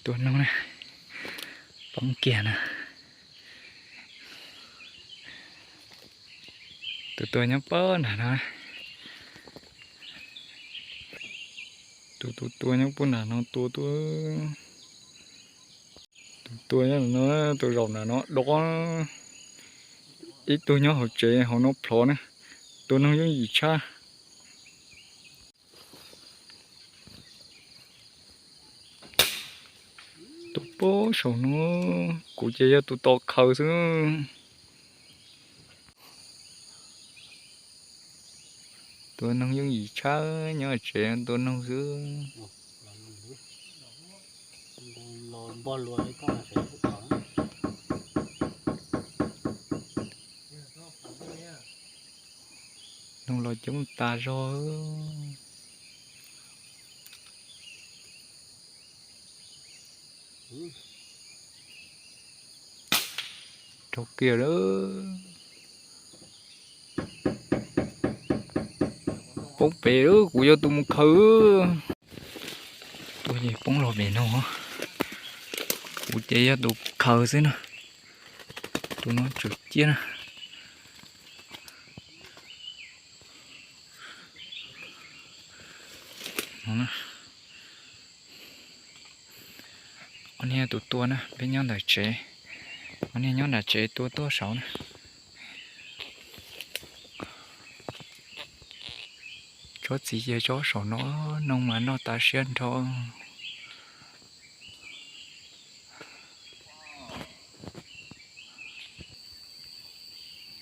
Tua noog na, poob kiag na. Tus tua nyob pab nram no. Tus tus tua nyob pab nram no tua tuaj. Tus tua nyob no, tus zaum nram no dob. Ib tug nyob hauv tsev hauv no plhov na. Tua noog yooj yim tshaj. Tus pab saum no, kuv ces yog tus tos khaws xwb. Tua noog yooj yim tshaj, nyob tsev tua noog xwb. Noog los coob tas zog. Raug kiag lawm. Poob pem lawm, kuv yog tus mus khaws. Tua ces poob los pem no. Kuv ces yog tus khaws xwb na. Tus no tsawm ciaj na. Ob niag tus tua na, peb nyob ntawm tsev. Ob niag nyob nram tsev tua tuaj saud na. Tsob txiv ces tsob saum no, noog mas noj tas siab nrho.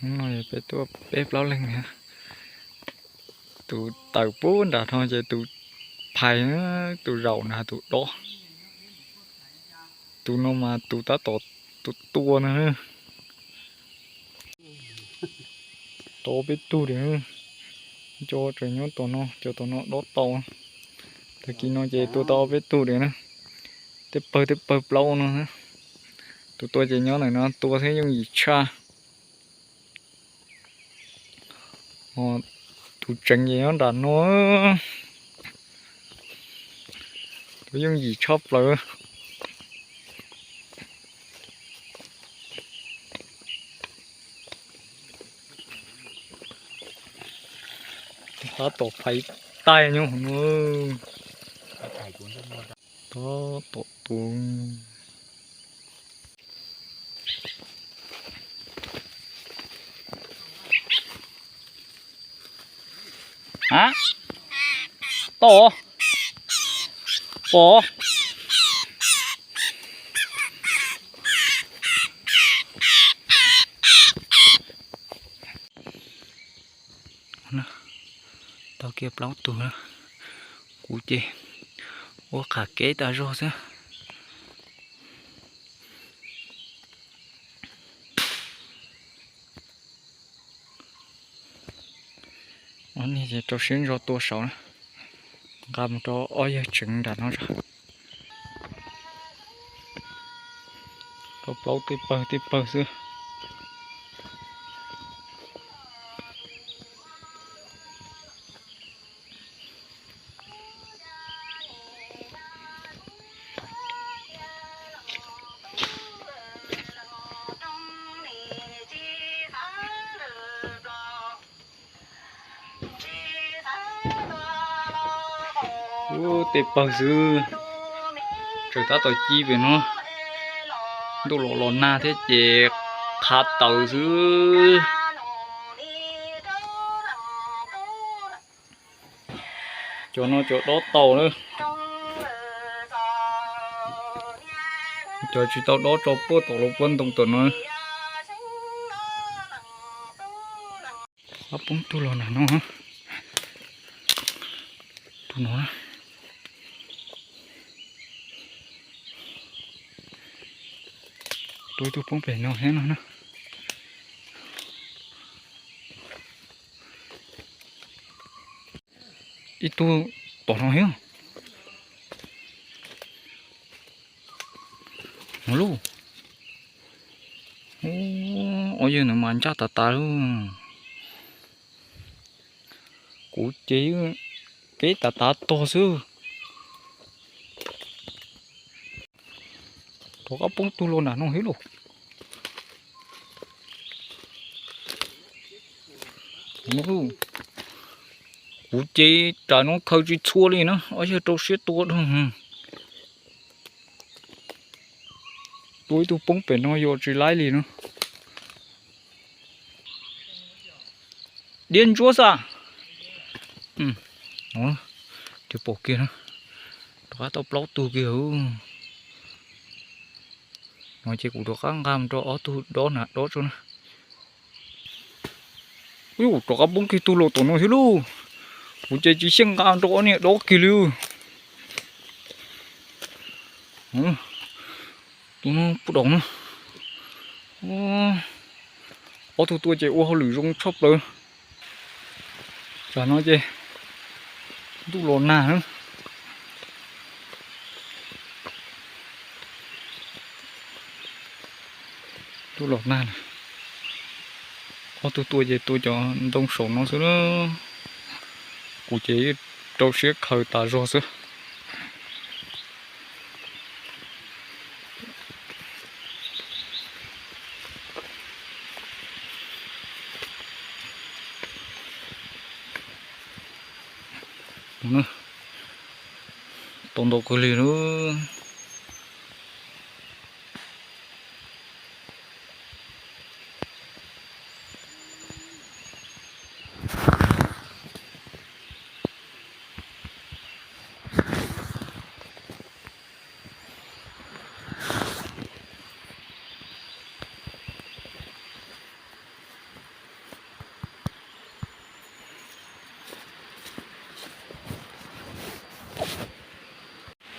Hnub no peb tuaj peb plaub leeg na. Tus tawm pub nram no ces tus phais, tus zaum na tus dob. Tus no mas tus tab tom tus tua no. Tau ob peb tug diam. Cov tseem nyob tom no, cov tom no dob tau. Tag kis no ces tua tau ob peb tug diam na. Tej pawg tej pawg plaub no. Tus tua ces nyob ntawm no tua thiab yooj yim tshaj. Tus tseem ces nyob nram no. Tua yooj yim tshaj plaws. Tab tom phais taig nyob hauv no. Tab tom tua. A, tau, pom. Tau kiag plaub tug na. Kuv ces ua qham kev tas zog xwb. Ob niag ces rau siab ntso tua saud na. Nqa mus rau ob yawg tseev nram no tso. Rau plaub tej pawg tej pawg xwb. Ub, tej pawg xwb, tseem tab tom ci pem no. Ntuj los los nag thiab ces qhav taws xwb. Cov no cov dob tau lawm. Cov tsis tau dob tso puag tom los puag ntoo tom no. Poob tug los nram no. Tus no. Tus ib tug poob pem no thiab no na. Ib tug tom no thiab. Lauj, ob yawg ntawd mas ncaj tas tas lauj. Kuv ces kev tas tas tog xwb. Rov qab poob tug los nram no thiab lauj. Kuv ces ram no khaws tsis txhua li na, ob yawg rau siab tua dhau. Tua ib tug poob pem no yog tsis laib li na. Diab ntsuab xwb. Tus pom kiag na, rov qab tau plaub tug kiag. No ces kuv rov qab nqa rau ob tug dob na, dob tso na. Ub, rov qab poob kiag tug los tom no thiab lauj. Kuv ces tsis xyeej nqa rau ob niag dob kiag li. Tus no pub daus na. Ob tug tua ces ua hauj lwm zoo tshaj plaws. Tam no ces ntuj los nag na. Ntuj los nag na. Ob tug tua ces tua cov ntoo saum no xwb na. Kuv ces rau siab khaws tas zog xwb. Tau ntau kawg li na.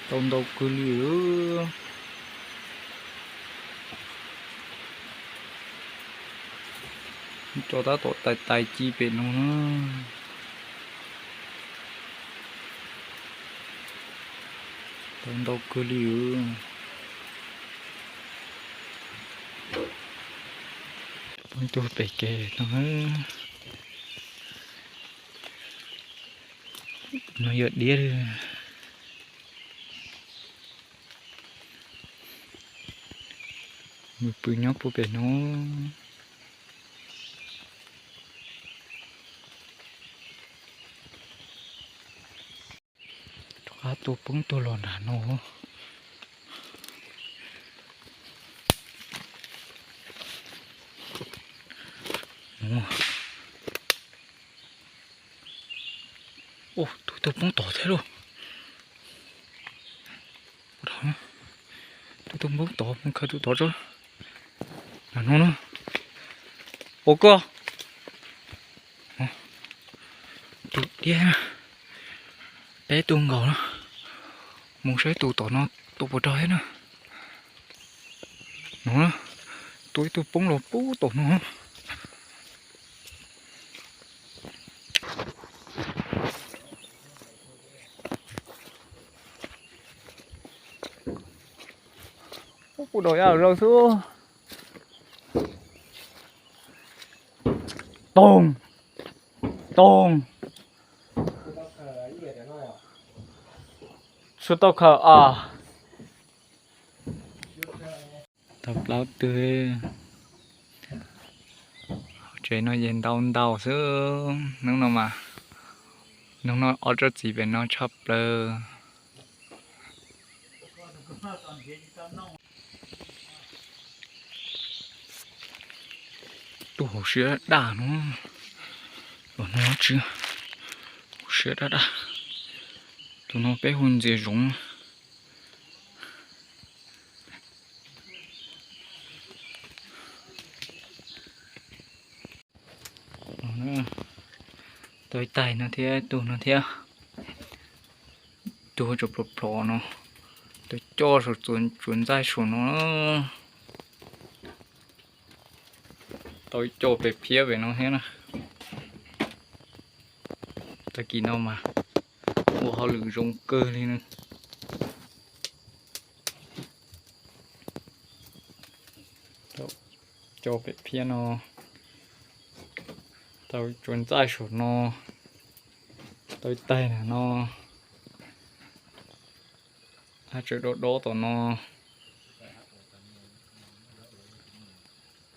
Tau ntau kawg li. Tso tab tom tais tais ci pem no na. Tau ntau kawg li. Poob tug pem kev no. No yog diab li. Nws pw nyob puag pem no. Rov qab tua poob tug los nram no. Ub, tus tug poob tod thiab lauj. Tus tug poob tod, mus khaws tus tod tso. Nram no na. Ua koj. Tus diab, peb tug nkaus na. Mus saib tus tom no tua puas raug thiab na. No na, tua ib tug poob los pub tom no. Pub pub dau yab zaub xwb. Toog, toog. Tsis tau khaws as. Tau plaub tug. Tsev no ces ntau ntau xwb hnub no mas. Hnub no ob tsob txiv pem no tshaj plaws. Tus hauv siab daj no, los no tsis, hauv siab daj daj. Tus no peb hu ntxias zoov. Tau ib taig no thiab, tus no thiab. Tus tsuas plhov plhov no, tau coj saum tsuas ntxaij saum no. Tau ib co pem phiab pem no thiab na. Tag kis no mas ua hauj lwm zoo kawg li na. Tau co pem phiab no, tau tsuas ntxaij saum no, tau ib taig no, haj tseem dob dob tom no.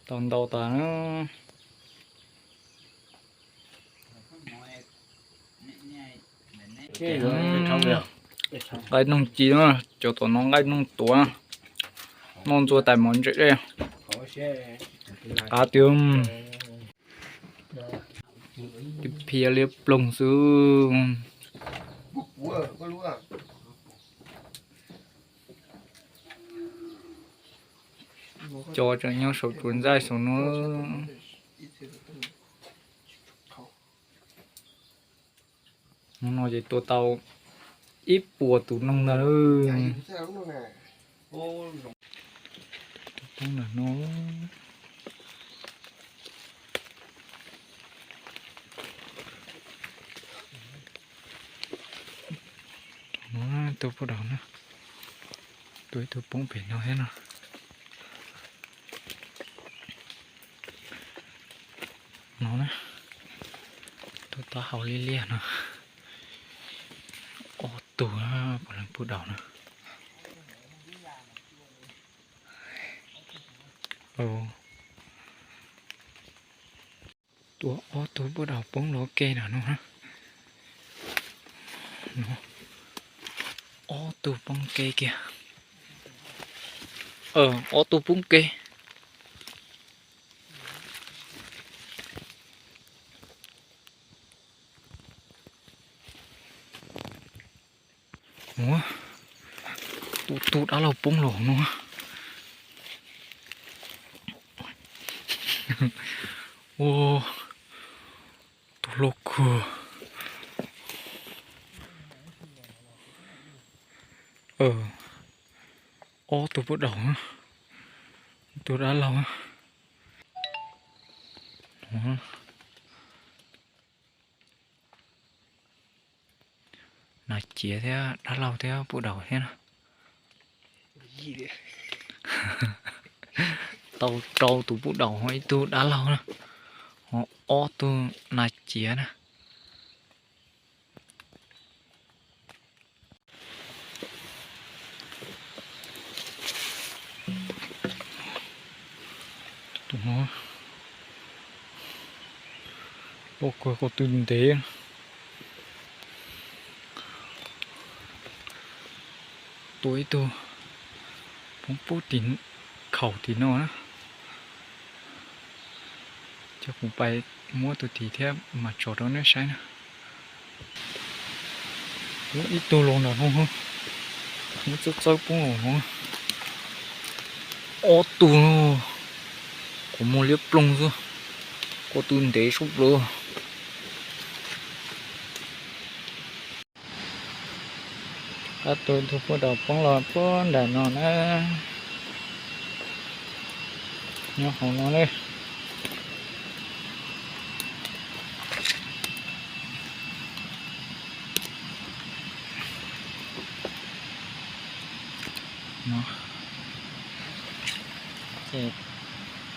Tau ntau tas na. Nqaij noog ci na, cov tom no nqaij noog tuav, noj ntxuag tais mov ntse dej. Qab tiag. Tus phia liab ploog xwb. Cov tseem nyob saum tsuas ntxaij saum no. Hnub no ces tua tau ib puas tus noog ntag. Tus poob ntawm no. Tus poob daus na, tua ib tug poob pem no thiab no. No na, tus taub hau liab liab no, ob tug puav leej pub daus na. Tua ob tug pub daus poob los ke na no. Ob tug poob ke kiag. Ob tug poob ke. Ua, tus, tus dab laug poob los no. Ua, tus hluas kawg. Ob tug pub daus, tus dab laug. Nas ciav thiab dab laug thiab pub daus thiab na. Tau rau tus pub daus ho ib tug dab laug na, ho ob tug nas ciav na. Tus no, pob kws ko tw ntev. Tua ib tug poob pub tim khaum tim no na. Coj kuv pais muab tus tim thiab mas tso rau nej saib na. Ib tug los nram no, muab txawb txawb poob los no. Ob tug no, kuv muag liab ploog xwb, ko tw ntev sub plaws. Tab tus ib tug pub daus poob los puag nram no na. Nyob hauv no na. Ces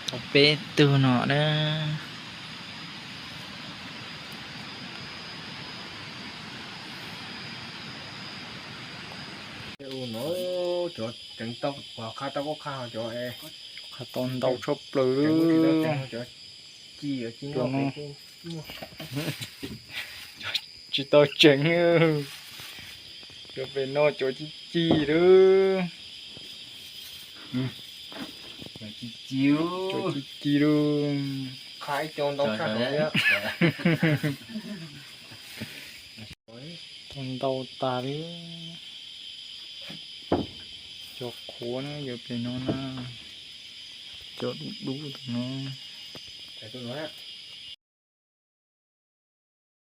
tau peb tug no na. Cov tseev tau qha tau, qha tau ntau tshaj plaws. Cov no tsis tau tseev. Cov pem no cov ci ci lawm. Cov ci ci lawm. Tau ntau tas li. Cov qhuav na, cov pem no na, cov dub dub tus no.